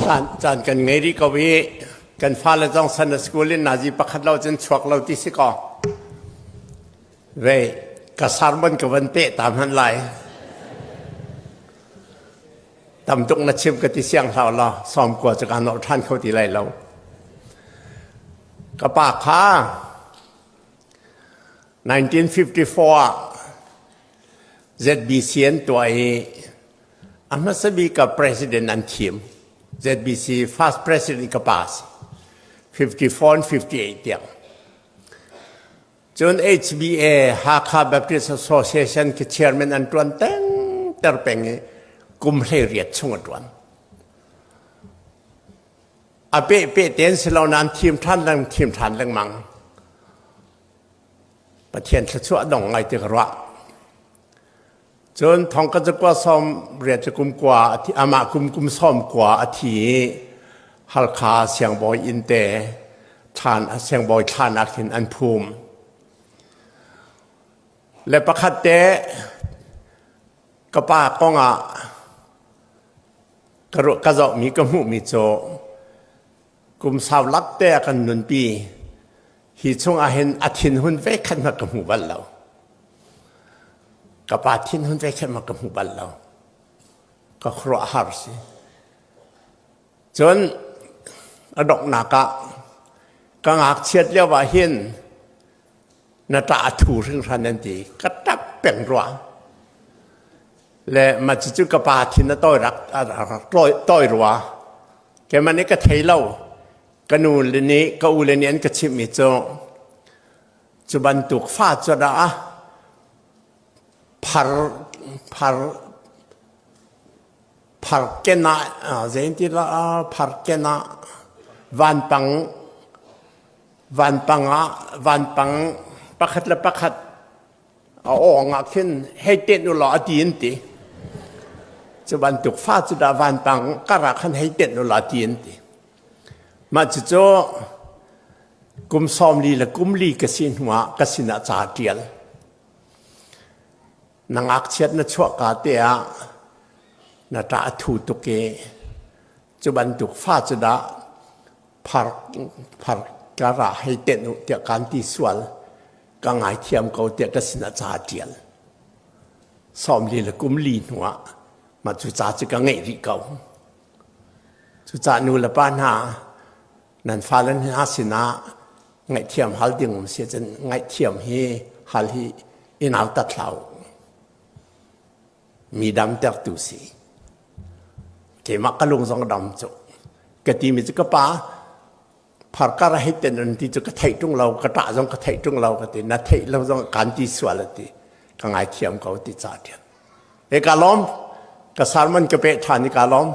Caan, caan kan ngei rih ko i kan fale zong Sunday school in nazi pakhat lo cun chuak lo ti si ko. Vei, ka sermon ka van peh ta hmanh lai. Tam tuk na chim ka ti siang hlah law sawm kua cu kaa nolh ṭhan kho ti lai lo. Ka pa kha 1954 ah ZBC an tuah i a hmasa bik ka president an thim. ZBC first president ka pa si. 54 and 58 tiang. Cun HBA Hakha Baptist Association khi chairman an ṭuan tengter peng i kum 18 chung a ṭuan. A peh peh ten si lo nain thim ṭhan leng thim ṭhan lengmang. Pathian thluachuah dong ngai ti ka ruah. Cun thong ka zakua sawm riat cu kum kua a thi amah kum kum sawm kua a thi i Halkha siangbawi inn te thlan siangbawi thlan ah khin an phum. Le pakhat te ka pa kong ah ka ruah ka zohmi ka hmuhmi cu kum sau lak te a kan nunpi hi chung ah hin a thinhun ve khat hmanh ka hmu bal lo. Ka pa thinhun ve khat hmanh ka hmu bal lo. Ka khuaruahhar si. Cun a donghnak ah ka ngakchiat lio ah hin na ṭah a thu hringhran an ti. Ka ṭap peng rua. Le mah cucu ka pa thin a tawi rak tawi rua. Keimah nih ka thei lo. Ka nu le nih ka u le nih an ka chimhmi cu cu bantuk fa cu dah phar phar phar ken ah zeiti la phar ken ah vanpang vanpang ah vanpang pakhat le pakhat a awng ah khin hei tenh u law a ti an ti. Cu bantuk fa cu dah vanpang kar ah khan hei tenh u law a ti an ti. Mah cucu kum 40 le kum li ka si hnuah ka sinah ca ṭial. Na ngakchiat na chuahka te ah na ṭah a thu tuk i cu bantuk fa cu dah phar phar kar ah hei tenh u tiah kaan ti sual. Ka ngaithiam ko tiah ka sinah ca a ṭial. 40 le kum li hnuah mah cu ca cu ka ngeih rih ko. Cucaah nu le pa hna nan fale hna sinah ngaihthiam hal ding um si ahcun ngaihthiam hi hal hi i nautat hlah u. Mi damtertu si. Keimah ka lung zong a dam cu. Ka timi cu ka pa Pharkar a hei ten an ti cu ka theih ṭung lo, ka ṭah zong ka theih ṭung lo ka ti. Na theih lo zong kan ti sual a ti. Ka ngaithiam ko ti ca ṭian. E ka lawm. Ka sermon ka peh ṭhan i ka lawm.